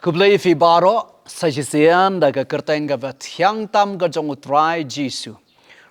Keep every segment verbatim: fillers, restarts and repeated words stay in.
Khublei ïa phi baroh, sa shisien da ka kyrteng kaba thiang tam ka jong U Trai Jisu.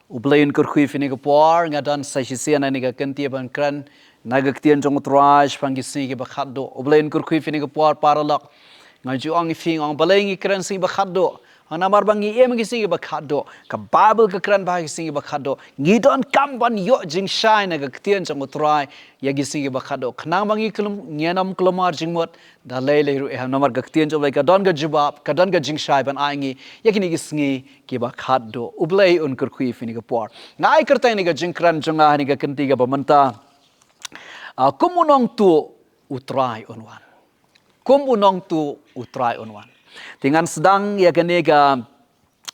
U Blei un kyrkhu ïa phi ha kane ka por, nga don sa shisien ha kane ka kynti ban kren na ka ktien jong U Trai shaphang ki sngi kiba khatduh. U Blei un kyrkhu ïa phi ha kane ka por paralok. Nga ju ong ïa phi, nga ong balei ngi kren sngi ba khatduh. Namar ba ngi im ha ki sngi ba khatduh. Ka Baibl ka kren ba ha ki sngi ba khatduh. Ngi donkam ban ïoh jingshai na ka ktien jong U Trai ïa ki sngi ba khatduh. Khnang ba ngi khlem, ngin ym khlem ar jingmut da lei lei ruh, eh, namar ka ktien jong U Blei ka don ka jubab, ka don ka jingshai ban ai ïa ngi ïa kine ki sngi kiba khatduh. U Blei un kyrkhu ïa phi ha kane ka por. Nga ai kyrteng ïa kane ka jingkren jong nga ha kane ka kynti kaba mynta. Ah, kum u nongtuh U Trai un wan. Kum u nongtuh U Trai un wan. Te ngan sdang ïa kane ka,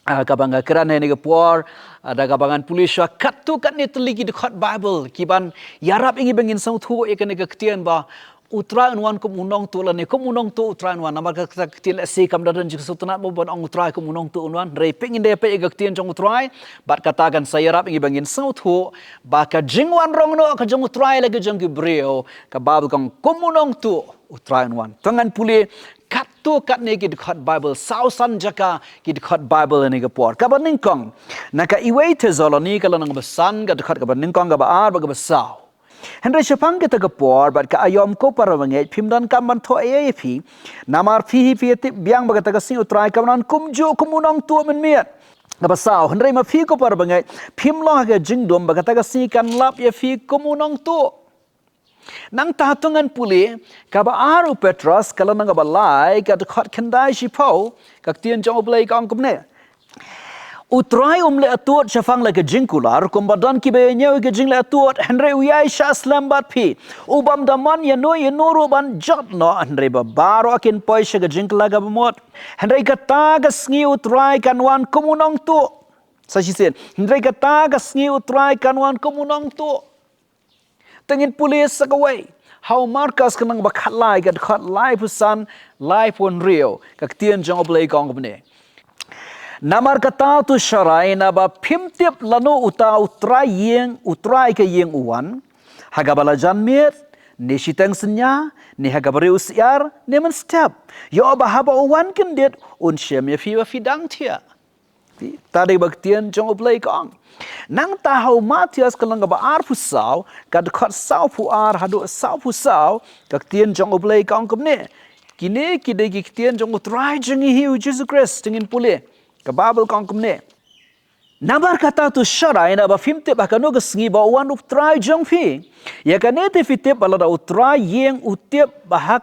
ah, kaba nga kren ha kane ka por, ah, da kaba ngan pule shuwa katto katne tylli ki dkhot Baibl kiban ïarap ïa ngi ba ngin sngewthuh ïa kane ka ktien ba U Trai un wan kum u nongtuh lane kum u nongtuh U Trai un wan. Namar ka, ka ktien lehse kam da don jingsngewtynnad mo ban ong U Trai kum u nongtuh un wan. Hynrei peit ngin da peit ïa ka ktien jong U Trai bad kata kan sa ïarap ïa ngi ba ngin sngewthuh ba ka jingwan rong noh ka jong U Trai la ka jong ki briew, ka Baibl ka ong kum u nongtuh U Trai un wan. To ngan pule katto katne ki dkhot Baibl, saw san jaka ki dkhot Baibl ha kane ka por. Kaba nyngkong, na ka Iwei Thessaloni ka lynnong ba san, ka dkhot kaba nyngkong, kaba ar bad kaba saw. Hynrei shaphang kata ka por bad ka aïom, ko para bangeit, phim donkam ban thoh ei ei ïa phi. Namar phi hi phi tip biang ba kata ka sngi U Trai kan wan kumjuh kum u nongtuh mynmiet. Kaba saw, hynrei ma phi ko para bangeit, phim long ha ka jingdum ba kata ka sngi kan lap ïa phi kum u nongtuh. Nangta to ngan pule, kaba ar u Petros, ka lynnong kaba lai, ka dkhot khyndai shiphew, ka ktien jong U Blei ka ong kumne. U Trai um leh atud shaphang la ka jingkular, kumba don kiba ïa ñiew ïa ka jingleh atud, hynrei u ïai shah slem bad phi. U bym da mon ïa no ïa no ruh ban jot noh, hynrei ba baroh kin poi sha ka jingkylla kaba mut. Hynrei kata ka sngi U Trai kan wan kum u nongtuh. Sa shisien, hynrei kata ka sngi U Trai kan wan kum u nongtuh. Te ngin pule sa kawei. Ha u Markos ka lynnong ba khatlai, ka dkhot laiphew san, laiphew hynriew. Ka ktien jong U Blei ka ong kumne. Namar kata to sharai naba phim tip lano uta u trai ïing, u trai ka ïing u wan. Ha kaba la jan miet, ne shiteng synñia, ne ha kaba rieh u syiar, ne mynstep. Ïoh ba haba u wan kyndit, un shem ïa phi ba phi dang thiah. Te dei ba ka ktien jong U Blei ka ong. Nangta ha u Mathaios ka lynnong kaba arphew saw, ka dkhot sawphew ar haduh sawphew saw, ka ktien jong U Blei ka ong kumne. Kine ki dei ki ktien jong U Trai jong ngi hi u Jisu Khrist, te ngin pule. Ka Baibl ka ong kumne. Namar kata to sharai naba phim tip ha kano ka sngi ba u wan u Trai jong phi. Ïa kane te phi tip ba lada u trai ïing u tip ba ha,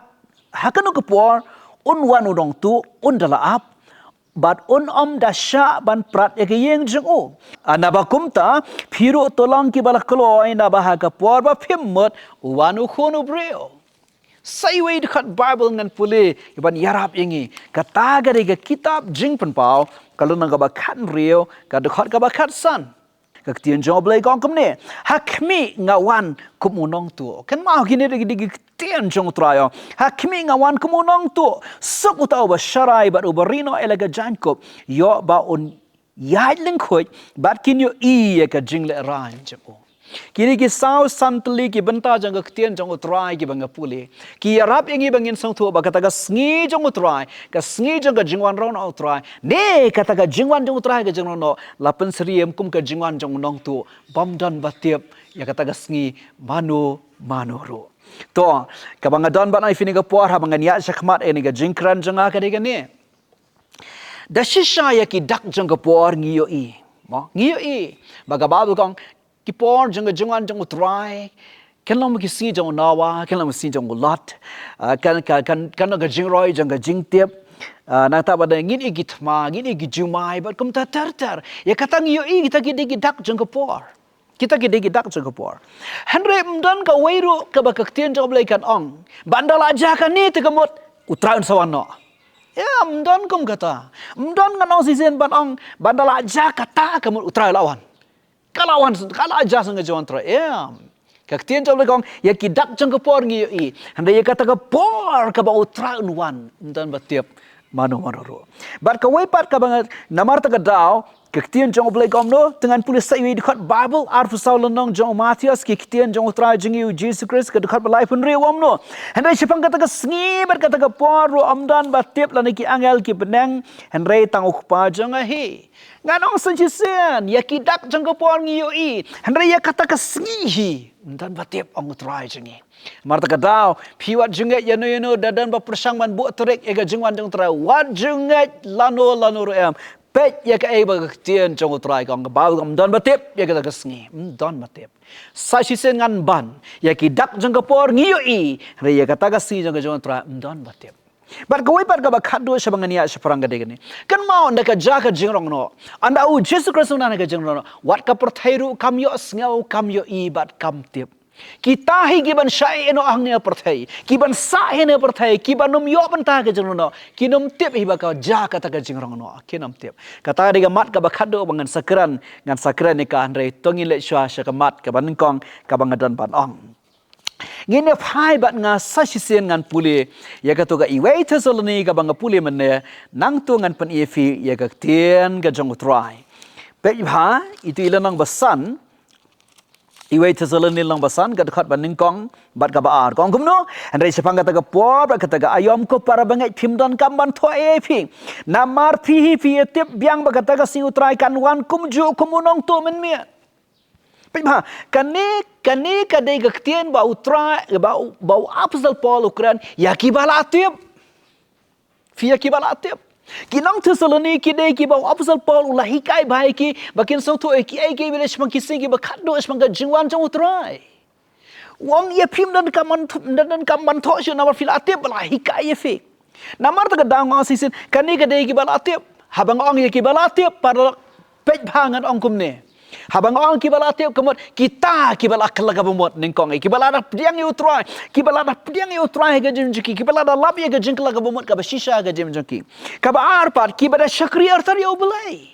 ha kano ka por un wan u nongtuh, un da la ap. Bad un ym da shah ban prat ïa ka ïing jong u. Naba kumta, phi ruh to long kiba la kloi naba ha ka por ba phim mut u wan u Khun u briew. Sa iwei i dkhot Baibl ngan pule, ïa ban ïarap ïa ngi. Kata ka dei ka kitab Jingpynpaw, ka lynnong kaba khathynriew, ka dkhot kaba khatsan. Ka ktien jong U Blei ka ong kumne. Ha khmih nga wan kum u nongtuh. Kynmaw kine dei ki ktien jong U Trai ong. Ha khmih nga wan kum u nongtuh. Suk uta uba sharai bad uba rieh noh ïa la ka jaiñkup. Ïoh ba un ïaid lyngkhuid bad kin ïohi ïa ka jinglehrain jong u. Kine ki saw san tylli ki bynta jong ka ktien jong U Trai kiba nga pule. Ki ïarap ïa ngi ba ngin sngewthuh ba kata ka sngi jong U Trai, ka sngi jong ka jingwan rong noh U Trai. Ne kata ka jingwan jong U Trai ka jingrong noh, la pynsyriem kum ka jingwan jong u nongtuh. Bym don ba tip ïa kata ka sngi mano mano ruh. To, kaba nga don ban ai phi ha kane ka por haba ngan ïaid shakhmat ïa kane ka jingkren jong nga ka dei kane. Da shisha ïa ki dak jong ka por ngi ïohi. Mo, ngi ïohi. Ba ka Baibl ka ong, ki por jong ka jingwan jong U Trai. Kan long ki sngi jong u Noah, kan long ki sngi jong u Lot. Ah, kan, kan, kan, kan long ka jingroi jong ka jingtip. Ah, nangta bad ngin ïohi ki thma, ngin ïohi ki jumai, bad kumta ter ter. Ïa kata ngi ïohi kita ki dei ki dak jong ka por. Kita ki dei ki dak jong ka por. Hynrei ym don kawei ruh kaba ka ktien jong U Blei kan ong. Ban da la jia kane te ka mut U Trai un sa wan noh. Ïa, ym don kum kata. Ym don ngan ong shisien ban ong, ban da la jia kata ka mut U Trai la wan. Ka la wan, ka la jia sha ka jingwan U Trai. Ïa. Ka ktien jong U Blei ka ong, ïa ki dak jong ka por ngi ïohi. Hynrei ïa kata ka por kaba U Trai un wan. Ym don ba tip mano mano ruh. Bad kawei pat kaba nga, namar ta ka daw, Ka ktien jong U Blei ka ong kumno, te ngan pule sa iwei i dkhot Baibl, arphew saw lynnong jong u Mathaios, ki ktien jong U Trai jong ngi U Jisu Khrist, ka dkhot ba laiphew hynriew ong kumno. Hynrei shaphang kata ka sngi bad kata ka por ruh ym don ba tip, lane ki angel ki bneng, hynrei tang U Kpa jong nga hi. Ngan ong sa shisien, ïa ki dak jong ka por ngi ïohi, hynrei ïa kata ka sngi hi ym don ba tip, ong U Trai jong ngi. Namar kata ka daw, phi wat jingngeit ïano ïano, da don ba pyrshang ban buh tarik ïa ka jingwan jong U Trai, wat jingngeit lano lano ruh em. Peit ïa kaei ba ka ktien jong U Trai ka ong, ka Baibl ka ong ym don ba tip ïa kata ka sngi, ym don ba tip. Sa shisien ngan ban, ïa ki dak jong ka por ngi ïohi, hynrei ïa kata ka sngi jong ka jingwan U Trai ym don ba tip. Bad kawei pat kaba khatduh sha ba ngan ïa shaphrang ka dei kane. Kynmaw, ynda ka jia ka jingrong noh, ynda U Jisu Khrist u nang ha ka jingrong noh, wat ka pyrthei ruh kam ïohsngew, kam ïohi bad kam tip. Kita hi ki ban shah ïehnoh hangne ha pyrthei, ki ban sah hangne ha pyrthei, ki ban ym ïoh bynta ha ka jingrong noh, kin ym tip hi ba ka jia kata ka jingrong noh, kin ym tip. Kata ka dei ka mat kaba khatduh ba ngan sa kren, ngan sa kren ïa ka, hynrei to ngin leit shuwa sha ka mat kaba nyngkong kaba nga don ban ong. Ngin ïa phai bad nga sa shisien ngan pule ïa kato ka iwei Thessaloni kaba nga pule mynne, nangta ngan pyni ïa phi ïa ka ktien ka jong U Trai. Peit bha, ito i lynnong ba san, iwei Thessaloni lynnong ba san, ka dkhot ba nyngkong bad kaba ar. Ka ong kumno, hynrei shaphang kata ka por bad kata ka aïom, ko para bangeit, phim donkam ban thoh ei ei phi. Namar phi hi phi ïa tip biang ba kata ka sngi U Trai kan wan kumjuh kum u nongtuh mynmiet. Peit bha, kane, kane ka dei ka ktien ba U Trai, ba u, ba u Apostol Paul u kren ïa ki ba la tip. Phi ïa ki ba la tip. Ki nong Thessaloni ki dei ki ba u Apostol Paul u la hikai bha ïa ki, ba kin sngewthuh ïa ki, ïa ki ba leh shaphang ki sngi kiba khatduh shaphang ka jingwan jong U Trai. U ong ïa phi, ym donkam ban, ym donkam ban thoh shuh namar phi la tip, ba la hikai ïa phi. Namar kata ka daw nga ong sa shisien, kane ka dei ki ba la tip. Haba nga ong ïa ki ba la tip, para, peit bha, ngan ong kumne. Haba nga ong ki ba la tip, ka mut kita ki ba la kylla kaba mut, nyngkong, ki ba la da pdiang ïa U Trai, ki ba la da pdiang ïa U Trai ha ka jingim jong ki, ki ba la da lap ïa ka jingkylla kaba mut kaba shisha ha ka jingim jong ki. Kaba ar pat, ki ba da shakri artat ïa U Blei.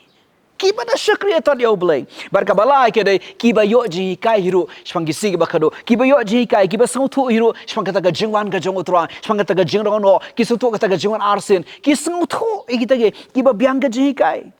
Ki ba da shakri artat ïa U Blei. Bad kaba lai ka dei, ki ba ïoh jinghikai hi ruh shaphang ki sngi kiba khatduh, ki ba ïoh jinghikai, ki ba sngewthuh hi ruh shaphang kata ka jingwan ka jong U Trai, shaphang kata ka jingrong noh, ki sngewthuh kata ka jingwan arsien, ki sngewthuh ïa kita ki, ki ba biang ka jinghikai.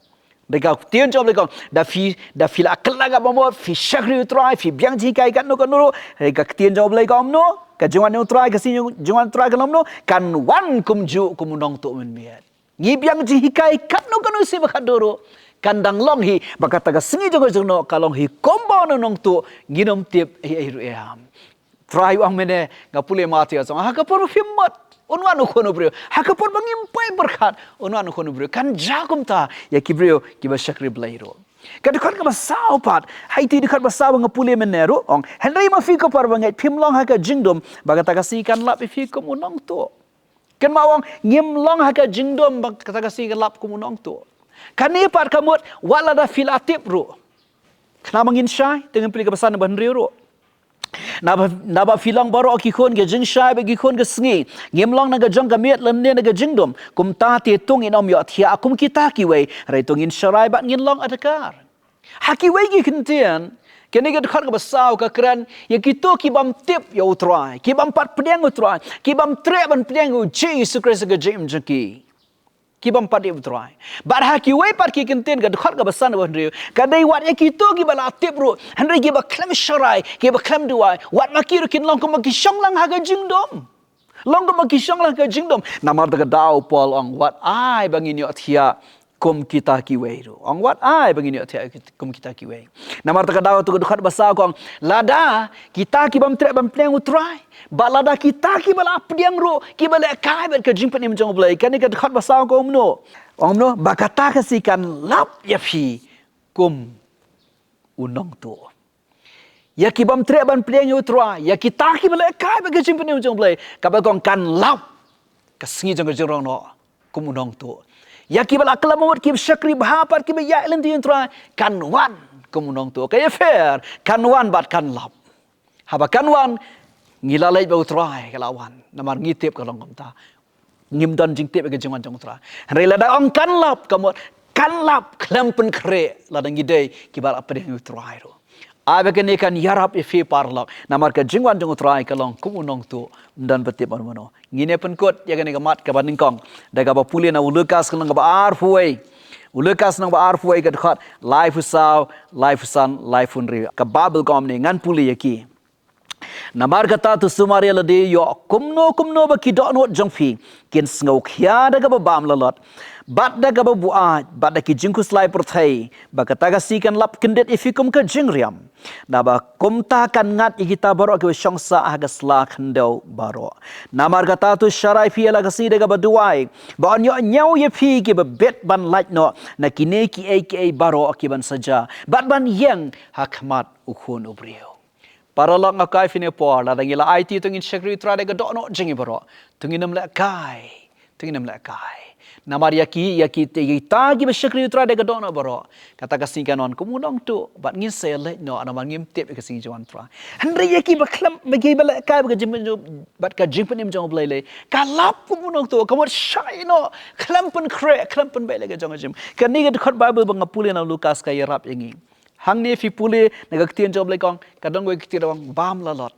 Da ka ktien jong U Blei ka ong, da phi, da phi la kylla kaba mut, phi shakri U Trai, phi biang jinghikai katno katno ruh, da ka ktien jong U Blei ka ong kumno, ka jingwan U Trai, ka sngi jingwan U Trai ka long kumno, kan wan kumjuh kum u nongtuh mynmiet. Ngi biang jinghikai katno katno sngi ba khatduh ruh, kan dang long hi ba kata ka sngi jong ka jingnoh ka long hi kumba u nongtuh, ngin ym tip hi ei ruh em. Trai u ong mynne, nga pule Mathaios, ha ka por ba phim mut, un wan U Khun u briew. Ha ka por ba ngim poi pyrkhat, un wan U Khun u briew. Kan jia kumta ïa ki briew kiba shakri Blei ruh. Ka dkhot kaba saw pat, ha ito i dkhot ba saw ba nga pule mynne ruh ong, hynrei ma phi ko para bangeit, phim long ha ka jingdum ba kata ka sngi kan lap ïa phi kum u nongtuh. Kynmaw, u ong ngim long ha ka jingdum ba kata ka sngi kan lap kum u nongtuh. Kane pat ka mut, wat lada phi la tip ruh. Khnang ba ngin shai, te ngin pule kaba san bad hynriew ruh. Naba, naba phi long baroh ki khun ka jingshai bad ki khun ka sngi. Ngim long na ka jong ka miet lane na ka jingdum. Kumta te to ngin ym ïohthiah kum kita kiwei. Hynrei to ngin sharai bad ngin long adkar. Ha kiwei ki ktien, kane ka dkhot kaba saw ka kren ïa kito ki bym tip ïa U Trai, ki bym pat pdiang U Trai, ki bym treh ban pdiang ïa U Jisu Khrist ha ka jingim jong ki. Ki bym pat tip ïa U Trai. Bad ha kiwei pat ki ktien, ka dkhot kaba san bad hynriew, ka dei wat ïa kito kiba la tip ruh, hynrei kiba khlem sharai, kiba khlem duwai, wat ma ki ruh kin long kumba ki shong lang ha ka jingdum. Long kumba ki shong lang ha ka jingdum. Namar kata ka daw Paul u ong, wat ai ba ngin ïohthiah kum kita kiwei ruh. U ong wat ai ba ngin ïohthiah kum kita kiwei. Namar kata ka daw, to ka dkhot ba saw ka ong, lada kita ki bym treh ban pdiang U Trai, bad lada kita kiba la pdiang ruh kiba lehkai bad ka jingpynim jong U Blei, kane ka dkhot ba saw ka ong kumno? Ong kumno? Ba kata ka sngi kan lap ïa phi kum u nongtuh. Ïa ki bym treh ban pdiang ïa U Trai, ïa kita kiba lehkai bad ka jingpynim jong U Blei, kaba kong kan lap ka sngi jong ka jingrong noh kum u nongtuh. Ïa kiba la kylla ba mut, kiba shakri bha pat, kiba ïaid lynti ïa U Trai, kan wan kum u nongtuh. Ka ïapher, kan wan bad kan lap. Haba kan wan, ngi la leit ba U Trai ka la wan. Namar ngi tip ka long kumta. Ngim don jingtip ïa ka jingwan jong U Trai. Hynrei lada ong kan lap, ka mut kan lap khlem pynkhreh lada ngi dei kiba la pdiang ïa U Trai ruh. Ai ba kane kan ïarap ïa phi paralok. Namar ka jingwan jong U Trai ka long kum u nongtuh, ym don ba tip mano mano. Ngin ïa pynkut ïa kane ka mat kaba nyngkong da kaba pule na u Lukas ka lynnong kaba arphew wei. U Lukas nang ba arphew, ka dkhot laiphew saw, laiphew san, laiphew hynriew. Ka Baibl ka ong kumne, ngan pule ïa ki. Namar kata to Samaria lade ïoh kumno kumno ba ki dohnud jong phi kin sngew khia da kaba bam lalot, bad da kaba buaid, bad da ki jingkhuslai pyrthei, ba kata ka sngi kan lap kyndit ïa phi kum ka jingriam. Naba kumta kan ngat ïa kita baroh kiba shong sah ha ka sla khyndew baroh. Namar kata to sharai phi ïa la ka sngi da kaba duwai, ba yn ïoh ñiew ïa phi kiba bit ban lait noh na kine kiei kiei baroh kiban sa jia, bad ban ïeng ha khmat u Khun u briew. Paralok, nga kwah ïa phi ha kane ka por, lada ngi la aiti to ngin shakri U Trai da ka dohnud jong ngi baroh, to ngin ym lehkai. To ngin ym lehkai. Namar ïa ki, ïa ki, ïa kita kiba shakri U Trai da ka dohnud baroh, kata ka sngi kan wan kum u nongtuh, bad ngin sa ïaleit noh, namar ngim tip ïa ka sngi jong U Trai. Hynrei ïa kiba khlem, ïa kiba lehkai bad ka jingpyn-, bad ka jingpynim jong U Blei lei, ka lap kum u nongtuh, ka mut shai noh, khlem pynkhreh, khlem pynbeit la ka jong ka jingim. Kane ka dkhot Baibl ba nga pule na u Lukas ka ïarap ïa ngi. Hangne phi pule na ka ktien jong U Blei ka ong, ka don kawei ka ktien ba ong bam lalot.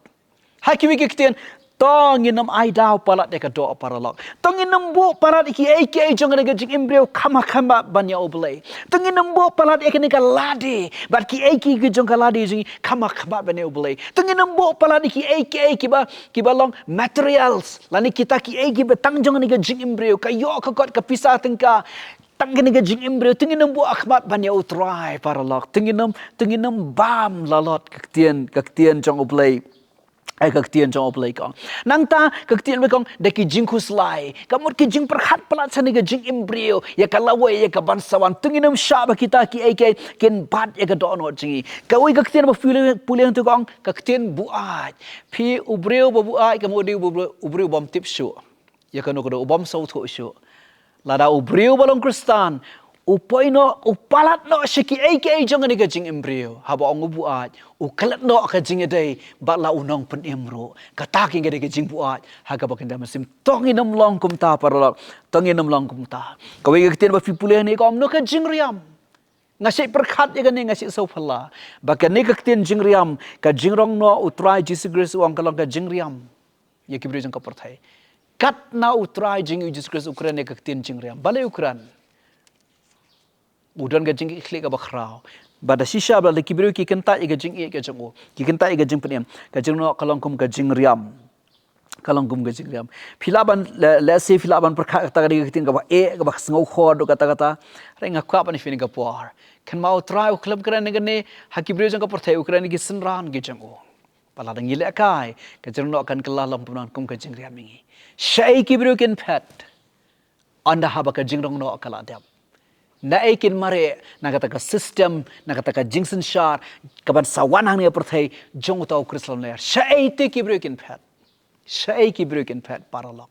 Ha kiwei ki ktien, to ngin ym ai daw palat ïa ka doh, paralok. To ngin ym buh palat ïa kiei kiei jong kane ka jingim briew kham ha khmat ban ïa U Blei. To ngin ym buh palat ïa kane ka lade bad kiei kiei ki jong ka lade jong ngi kham ha khmat ban ïa U Blei. To ngin ym buh palat ïa kiei kiei kiba, kiba long materials, lane kita kiei kiba tang jong kane ka jingim briew, ka ïoh ka kot, ka pisa tyngka, tang kane ka jingim briew. To ngin ym buh ha khmat ban ïa U Trai, paralok. To ngin ym, to ngin ym bam lalot, ka ktien, ka ktien jong U Blei. Ai, ka ktien jong U Blei ka ong. Nangta ka ktien U Blei ka ong, da ki jingkhuslai, ka mut ki jingpyrkhat palat sha kane ka jingim briew, ïa ka lawei, ïa kaban sa wan. To ngin ym shah ba kita kiei kiei kin bat ïa ka dohnud jong ngi. Kawei ka ktien ba phi pule, pule hangto ka ong, ka ktien buaid. Phi, u briew ba buaid ka mut u dei u briew, u briew bym tip shuh ïa kano kano, u bym sngewthuh shuh. Lada u briew ba long Khristan u poi noh, u palat noh sha kiei kiei jong kane ka jingim briew, haba ong u buaid, u klet noh ka jingïadei bad la u nongpynim ruh. Kata ka dei ka jingbuaid ha kaba kynja mynsiem. To ngin ym long kumta, paralok. To ngin ym long kumta. Kawei ka ktien ba phi pule hangne ka ong, no, ka jingriam. Nga shait pyrkhat ïa kane, nga shait sngewphylla ba kane ka ktien jingriam, ka jingrong noh, U Trai Jisu Khrist u ong ka long ka jingriam ïa ki briew jong ka pyrthei. Katno U Trai jong ngi U Jisu Khrist u kren ïa ka ktien jingriam? Balei u kren? U don ka jingkitkhlieh kaba khraw. Bad da shisha ba la ki briew ki kyntait ïa ka jingïeit ka jong u, ki kyntait ïa ka jingpynim, ka jingrong noh ka long kum ka jingriam. Ka long kum ka jingriam. Phi lah ban, le-, let's say phi lah ban pyrkhat kata ka dei ka ktien kaba eh, kaba sngewkhor, dei kata kata. Hynrei nga kwah ban ïa phi ha kane ka por, kynmaw, U Trai u khlem kren ïa kane ha ki briew jong ka pyrthei, u kren ïa ki synran ki jong u. Ba lada ngi lehkai, ka jingrong noh kan kylla long pynban kum ka jingriam ïa ngi. Shaei ki briew kin phet ynda haba ka jingrong noh ka la dep? Naei kin mareh na kata ka system, na kata ka jingsynshar kaban sa wan hangne ha pyrthei jong uta u Khristan lyer? Shaei te ki briew kin phet? Shaei ki briew kin phet, paralok?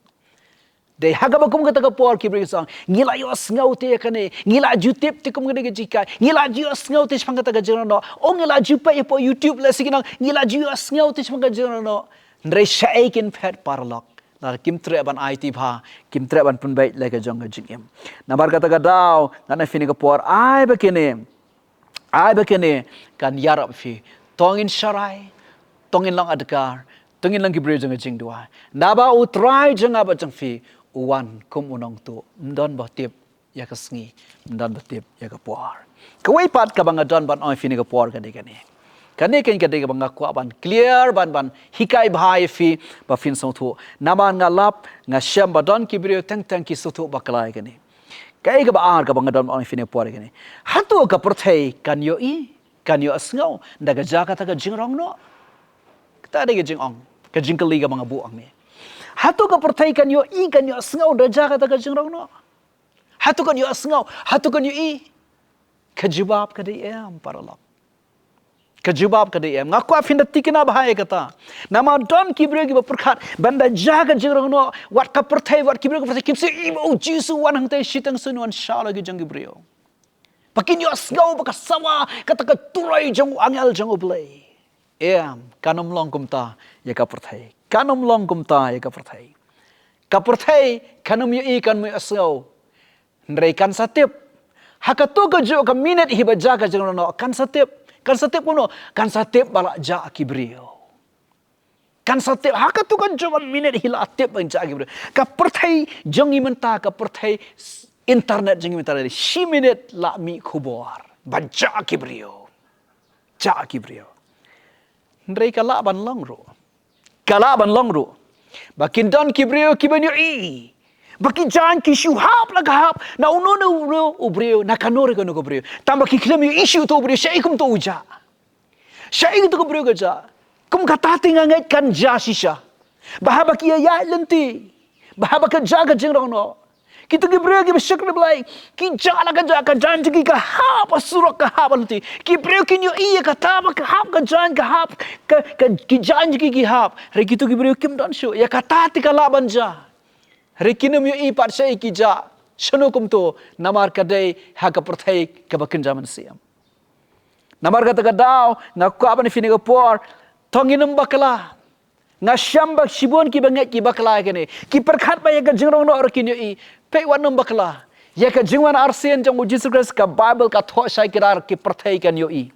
Dei ha kaba kum kata ka por ki briew kin sa ong, ngi la ïohsngew te ïa kane, ngi la ju tip te kum kane ka jinghikai, ngi la ju ïohsngew te shaphang kata ka jingrong noh, o ngi la ju peit hapoh YouTube, lehse ki ong, ngi la ju ïohsngew te shaphang ka jingrong noh. Hynrei shaei kin phet, paralok? Lada kim treh ban aiti bha, kim treh ban pynbeit la ka jong ka jingim. Namar kata ka daw, ngan ong ïa phi ha kane ka por, ai ba kane, ai ba kane kan ïarap ïa phi. To ngin sharai, to ngin long adkar, to ngin long ki briew jong ka jingduwai. Naba U Trai jong nga bad jong phi u wan kum u nongtuh, ym don ba tip ïa ka sngi, ym don ba tip ïa ka por. Kawei pat kaba nga don ban ong ïa phi ha kane ka por ka dei kane. Kane ka dei kaba nga kwah ban clear, ban, ban hikai bha ïa phi, ba phin sngewthuh. Namar nga lap, nga shem ba don ki briew teng teng ki sngewthuh bakla ïa kane. Kaei kaba ar kaba nga don ban ong ïa phi ha kane ka por ïa kane. Hato ka pyrthei kan ïohi, kan ïohsngew da ka jia kata ka jingrong noh? Kata dei ka jingong, ka jingkylli kaba nga buh hangne. Hato ka pyrthei kan ïohi, kan ïohsngew da jia kata ka jingrong noh? Hato kan ïohsngew, hato kan ïohi? Ka jubab ka dei em, paralok. Ka jubab ka dei em. Nga kwah phin da tikna bha ïa kata. Namar don ki briew kiba pyrkhat ba ynda jia ka jingrong noh, wat ka pyrthei, wat ki briew ka pyrthei kim sa ïohi ba u Jisu u wan hangtai shiteng, sa un wan sha la ki jong ki briew. Ba kin ïohsngew ba ka sawa kata ka turoi jong u angel jong U Blei. Em, kan ym long kumta ïa ka pyrthei. Kan ym long kumta ïa ka pyrthei. Ka pyrthei kan ym ïohi, kan ym ïohsngew. Hynrei kan sa tip. Ha kato kajuh ka minit hi ba jia ka jingrong noh, kan sa tip. Kan sa tip kumno? Kan sa tip ba la jia ki briew. Kan sa tip, ha kato kajuh ka minit hi la tip ba jia ki briew. Ka pyrthei jong ngi mynta, ka pyrthei s-, internet jong ngi mynta, shi minit lah mih khubor ba jah ki briew. Jah ki briew. Hynrei ka lah ban long ruh. Ka lah ban long ruh ba kin don ki briew ki ban ïohi ba ki jaiñ ki shu hap la ka hap na uno uno u briew, na kano re kano ka briew. Tang ba ki khlem ïohi shuh uto u briew shaei kumto u jah. Shaei uto ka briew ka jah. Kum kata te nga ngeit kan jia shisha. Ba haba ki ïaid lynti, ba haba ka jia ka jingrong noh, kito ki briew kiba shakri Blei ki jah la ka jah, ka jaiñ jong ki ka hap ha surok, ka hap ha lynti. Ki briew kin ïohi ïa kata ba ka hap ka jaiñ, ka hap ka, ka, ki jaiñ jong ki ki hap. Hynrei kito ki briew kim don shuh. Ïa kata te ka lah ban jia. Hynrei kin ym ïohi pat shaei ki jah, shano kumto, namar ka dei ha ka pyrthei kaba kynja mynsiem. Namar kata ka daw nga kwah ban ïa phi ha kane ka por, to ngin ym bakla. Nga shem ba shibun kiba ngeit ki bakla ïa kane. Ki pyrkhat ba ïa ka jingrong noh ruh kin ïohi. Peit, wat nym bakla. Ïa ka jingwan arsien jong u Jisu Khrist ka Baibl ka thoh shai kdar, ka pyrthei kan ïohi.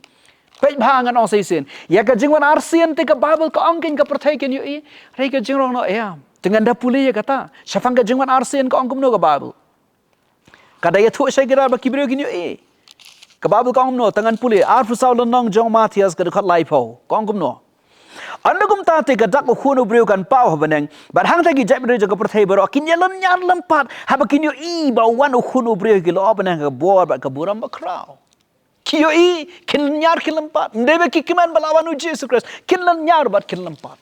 Peit bha, ngan ong sa shisien. Ïa ka jingwan arsien te ka Baibl ka ong kein ka pyrthei kan ïohi. Hynrei ka jingrong noh, ïa, te ngan da pule ïa kata. Shaphang ka jingwan arsien ka ong kumno ka Baibl? Ka da ïathuh shai kdar ba ki briew kin ïohi. Ka Baibl ka ong kumno, to ngan pule, arphew saw lynnong jong u Mathaios, ka dkhot laiphew. Ka ong kumno: Ynda kumta te ka dak u Khun u briew kan paw ha bneng, bad hangta ki jaitbynriew jong ka pyrthei baroh kin ïa lynñiar lympat haba kin ïohi ba u wan u Khun u briew ha ki lyoh bneng ha ka bor bad ka burom bakhraw. Ki ïohi, kin lynñiar kin lympat. Ym dei ba ki kmen ba la wan u Jisu Khrist, kin lynñiar bad kin lympat.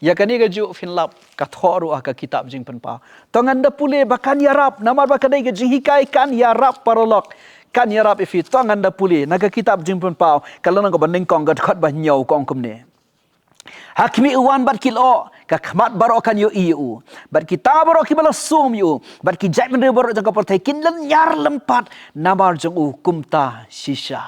Ïa kane kajuh phin lap ka thoh ruh ha ka kitab Jingpynpaw. To ngan da pule ba kan ïarap, namar ba ka dei ka jinghikai, kan ïarap paralok. Kan ïarap ïa phi, to ngan da pule na ka kitab Jingpynpaw, ka lynnong kaba nyngkong, ka dkhot ba hynñiew, ka ong kumne: Ha khmih u wan bad ki lyoh, ka khmat baroh kan ïohi ïa u, bad kita baroh kiba la sum ïa u, bad ki jaitbynriew baroh jong ka pyrthei kin lynñiar lympat namar jong u kumta shisha.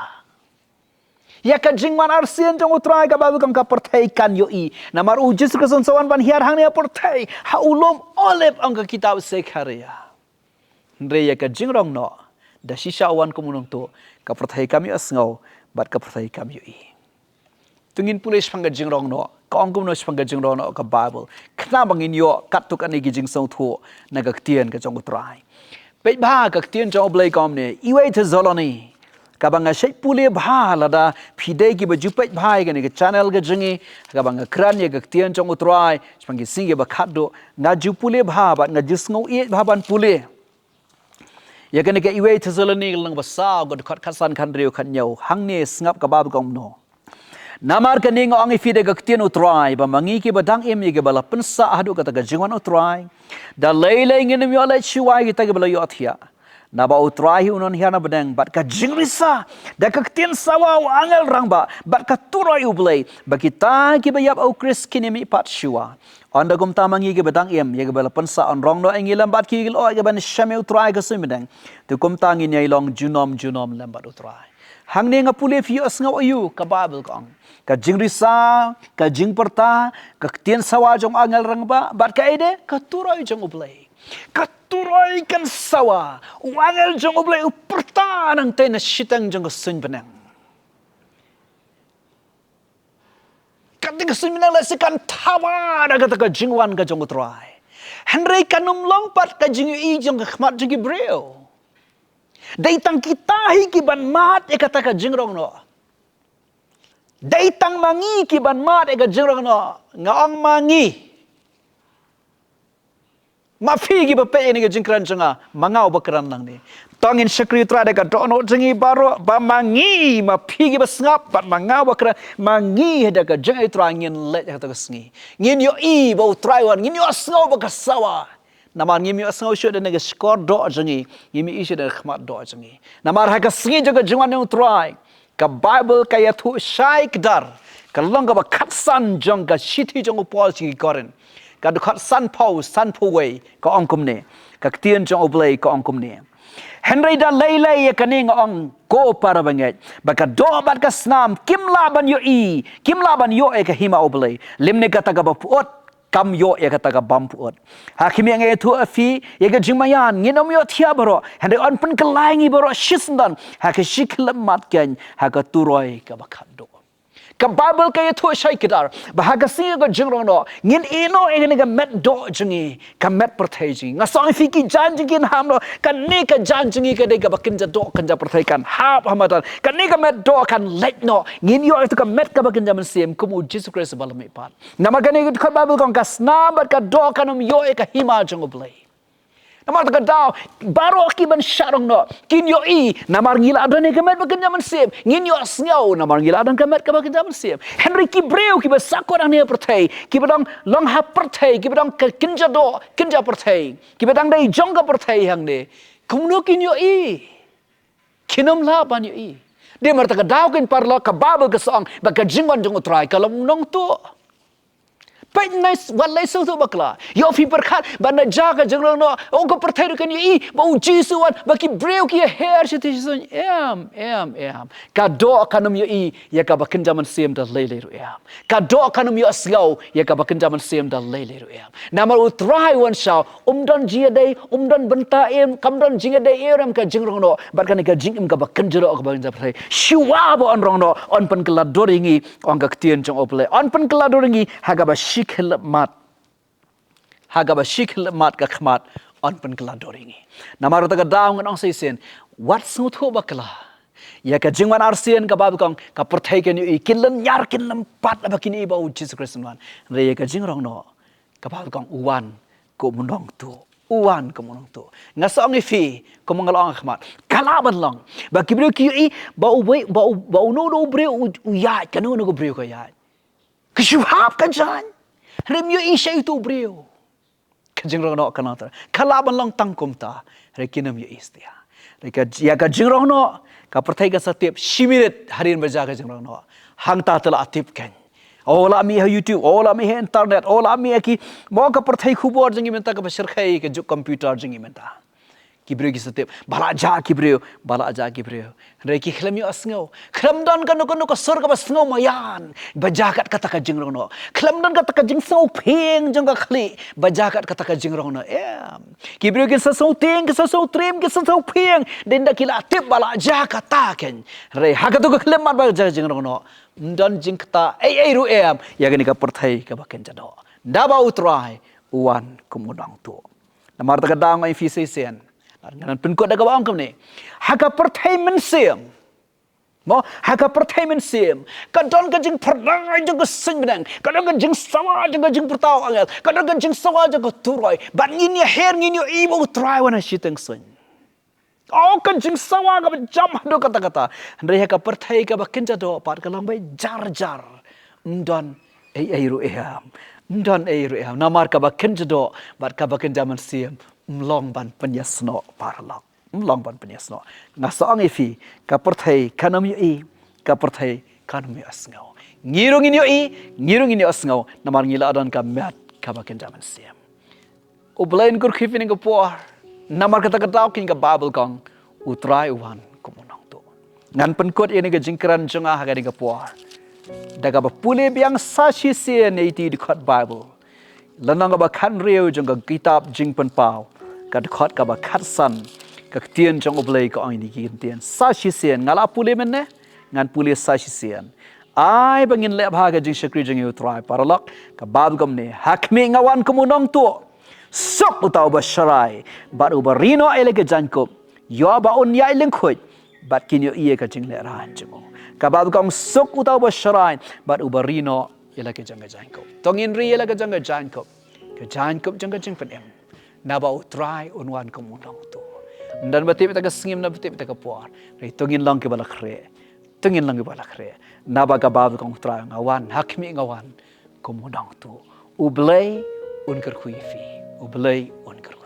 Ïa ka jingwan arsien jong u Trai ka Baibl ka ong ka pyrthei kan ïohi. Namar u Jisu Khrist un sa wan ban hiar hangne ha pyrthei ha u lum Olib, ong ka kitab Sekharïah. Hynrei ïa ka jingrong noh, da shisha u wan kum u nongtuh, ka pyrthei kam ïohsngew bad ka pyrthei kam ïohi. To ngin pule shaphang ka jingrong noh, ka ong kumno shaphang ka jingrong noh ka Baibl, khnang ba ngin ïoh katto katne ki jingsngewthuh na ka ktien ka jong u Trai. Peit bha, ka ktien jong u Blei ka ong kumne, iwei Thessaloni, kaba nga shait pule bha. Lada phi dei kiba ju peit bha ïa kane ka channel ka jong ngi, kaba nga kren ïa ka ktien jong u Trai shaphang ki sngi kiba khatduh, nga ju pule bha bad nga ju sngewieit bha ban pule ïa kane ka iwei Thessaloni, ka lynnong ba saw, ka dkhot khatsan, khathynriew, khathynñiew. Hangne sngap ka Baibl ka ong kumno: Namar kane nga ong ïa phi da ka ktien u Trai, ba ma ngi kiba dang im, ïa kiba la pynsah haduh kata ka jingwan u Trai, da lei lei ngin ym ïoh leit shuwa ïa kita kiba la ïohthiah. Naba u Trai hi un wan hiar na bneng bad ka jingrisa, da ka ktien sawa u angel rangbah, bad ka turoi u Blei, ba kita kiba ïap ha u Khrist kin ïa mihpat shuwa. Ynda kumta ma ngi kiba dang im, ïa kiba la pynsah, yn rong noh ïa ngi lem bad ki ha ki lyoh, ïa kiban shem ïa u Trai ha ka suiñ bneng. Te kumta ngin ïai long junom junom lem bad u Trai. Hangne nga pule, phi ïohsngew aïu? Ka Baibl ka ong, ka jingrisa, ka jingpyrta, ka ktien sawa jong u angel rangbah, bad kaei de? Ka turoi jong u Blei. Ka turoi kan sawa, u angel jong u Blei u pyrta nangtei na shiteng jong ka suiñ bneng. Kata ka suiñ bneng lehse kan thawa da kata ka jingwan ka jong u Trai. Hynrei kan ym long pat ka jingïohi jong ka khmat jong ki briew. Dei tang kita hi kiban mad ïa kata ka jingrong noh. Dei tang ma ngi kiban mad ïa ka jingrong noh. Nga ong ma ngi. Ma phi kiba peit ïa kane ka jingkren jong nga, ma nga uba kren nangne. To ngin shakri u Trai da ka dohnud jong ngi baroh, ba ma ngi, ma phi kiba sngap, bad ma nga uba kren, ma ngi da ka jingaiei u Trai ngin leit ha kata ka sngi. Ngin ïohi ba u Trai u wan, ngin ïohsngew ba ka sawa. Namar ngim ïohsngew shuh da kane ka shkor doh jong ngi, ngim ïohi shuh da ka khmat doh jong ngi. Namar ha ka sngi jong ka jingwan jong u Trai, ka Baibl ka ïathuh shai kdar, ka long kaba khatsan jong ka shithi jong u Paul sha ki Korinth, ka dkhot sanphew, sanphew wei, ka ong kumne, ka ktien jong U Blei ka ong kumne: Hynrei da lei lei, ïa kane nga ong, ko para bangeit, ba ka doh bad ka snam kim lah ban ïohi, kim lah ban ïoh ïa ka hima U Blei, lymne kata kaba pyut kam ïoh ïa kata ka bym pyut. Ha khmih, nga ïathuh ïa phi ïa ka jingmaïan, ngin ym ïohthiah baroh, hynrei yn pynkylla ïa ngi baroh shisyndon ha ka shi khyllipmat keiñ, ha ka turoi kaba khatduh. Ka Baibl ka ïathuh shai kdar ba ha ka sngi ka jingrong noh ngin ïeh noh ïa kane ka met doh jong ngi, ka met pyrthei jong ngi. Nga sngew ïa phi ki jaiñ jong ngi kin hap noh, kane ka jaiñ jong ngi ka dei kaba kynja doh kynja pyrthei, kan hap ha madan. Kane ka met doh kan leit noh, ngin ïoh ïa ka met kaba kynja mynsiem kum u Jisu Khrist ba la mihpat. Namar kane ka dkhot Baibl ka ong ka snam bad ka doh kan ym ïoh ïa ka hima jong U Blei. Namar kata ka daw baroh ki ban shah rong noh kin ïohi namar ngi la don ïa ka met ba kynja mynsiem. Ngin ïohsngew namar ngi la don ka met kaba kynja mynsiem. Hynrei ki briew kiba sahkut hangne ha pyrthei, kiba dang long ha pyrthei, kiba dang ka kynja doh kynja pyrthei, kiba dang dei jong ka pyrthei hangne, kumno kin ïohi? Kin ym lah ban ïohi. Dei namar kata ka daw, ko paralok, ka Baibl ka sa ong ba ka jingwan jong U Trai ka long nongtuh. Peit, wat leit sngewthuh bakla. Ïoh phi pyrkhat ba na jia ka jingrong noh, ong, ka pyrthei ruh kan ïohi ba U Jisu u wan, ba ki briew ki ïaher shatei shatei. Em, em, em. Ka doh kan ym ïohi ïa kaba kynja mynsiem da lei lei ruh, em. Ka doh kan ym ïohsngew ïa kaba kynja mynsiem da lei lei ruh, em. Namar U Trai u wan shaw, um don jingïadei, um don bynta, em, kam don jingïadei, em, ruh ïa ka jingrong noh bad kane ka jingim kaba kynja doh kaba kynja pyrthei. Shuwa ba yn rong noh, yn pynkylla dur ïa ngi, ong ka ktien jong U Blei, yn pynkylla dur ïa ngi ha kaba shi khyllipmat. Ha kaba shi khyllipmat ka khmat yn pynkylla dur ïa ngi. Namar kata ka daw ngan ong sa shisien, wat sngewthuh bakla. Ïa ka jingwan arsien, ka Baibl ka ong ka pyrthei kan ïohi, kin lynñiar, kin lympat haba kin ïohi ba U Jisu Khrist un wan. Hynrei ïa ka jingrong noh, ka Baibl ka ong u wan kum u nongtuh. U wan kum u nongtuh. Nga sa ong ïa phi, kum nga la ong ha khmat, ka lah ban long ba ki briew ki ïohi ba uwei, ba u, ba uno uno u briew u, u ïaid, kano kano ka briew ka ïaid. Ka shu hap ka jaiñ. Hynrei ym ïohi sha uto u briew. Ka jingrong noh kan long tang, ka lah ban long tang kumta. Hynrei kin ym ïohi satia. Hynrei ka, ïa ka jingrong noh, ka pyrthei kan sa tip shi minit hadien ba jia ka jingrong noh. Hangta te la tip kein. O, la mih ha YouTube, o, la mih ha internet, o, la mih ha ki, mo, ka pyrthei khubor jong ngi mynta kaba shyrkhei, ka juk computer jong ngi mynta. Ki briew ki sa tip ba la jah ki briew, ba la jah ki briew. Hynrei ki khlem ïohsngew. Khlem don kano kano ka sur kaba sngewmaïan ba jia kat kata ka jingrong noh. Khlem don kata ka jingsngewphieng jong ka khlieh ba jia kat kata ka jingrong noh, em. Ki briew kin sa sngewtieng, kin sa sngewtriem, kin sa sngewphieng. Dei ynda ki la tip ba la jia kata kein. Hynrei ha kato ka khyllipmat ba jia ka jingrong noh, ym don jingktah ei ei ruh, em, ïa kane ka pyrthei kaba kynja doh. Naba U Trai u wan kum u nongtuh. Namar kata ka daw, nga ong ïa phi sa shisien, ngan pynkut da kaba ong kumne. Ha ka pyrthei mynsiem, mo, ha ka pyrthei mynsiem, ka don ka jingpyrdei jong ka suiñ bneng, ka don ka jingsawa jong ka jingpyrta u angel, ka don ka jingsawa jong ka turoi. Bad ngin ïaher, ngin ïohi ba U Trai u wan ha shiteng suiñ. O, ka jingsawa kaba jam haduh katta katta. Hynrei ha ka pyrthei kaba kynja doh pat ka long beit jar jar. Ym don ei ei ruh, em. Ym don ei ei ruh, em. Namar kaba kynja doh bad kaba kynja mynsiem, ym long ban pynïasnoh, paralok. Ym long ban pynïasnoh. Nga sa ong ïa phi, ka pyrthei kan ym ïohi, ka pyrthei kan ym ïohsngew. Ngi ruh ngin ïohi, ngi ruh ngin ïohsngew, namar ngi la don ka met kaba kynja mynsiem. U Blei un kyrkhu ïa phi ha kane ka por. Namar kata ka daw, ka Baibl ka ong, U Trai u wan kum u nongtuh. Ngan pynkut ïa kane ka jingkren jong nga ha kane ka por da kaba pule biang sa shisien ïa iti i dkhot Baibl. Lynnong kaba khathynriew jong ka kitab Jingpynpaw, ka dkhot kaba khatsan, ka ktien jong U Blei ka ong ïa kine ki ktien sa shisien. Nga la pule mynne, ngan pule sa shisien. Ai ba ngin leh bha ka jingshakri jong ngi ïa U Trai, paralok. Ka Baibl ka ong kumne: Ha khmih, nga wan kum u nongtuh. Suk uta uba sharai bad uba ri noh ïa la ka jaiñkup, ïoh ba un ïaid lyngkhuit bad kin ïohi ïa ka jinglehraiñ jong u. Ka Baibl ka ong, suk uta uba sharai bad uba ri noh ïa la ka jong ka jaiñkup. To ngin ri ïa la ka jong ka jaiñkup, ka jaiñkup jong ka jingpynim, naba U Trai un wan kum u nongtuh. Ym don ba tip ïa ka sngi, ym don ba tip ïa ka por. Hynrei to ngin long kiba la khreh. To ngin long kiba la khreh. Naba ka Baibl ka ong, U Trai nga wan, ha khmih nga wan kum u nongtuh. U Blei un kyrkhu ïa phi. U Blei un kyrkhu.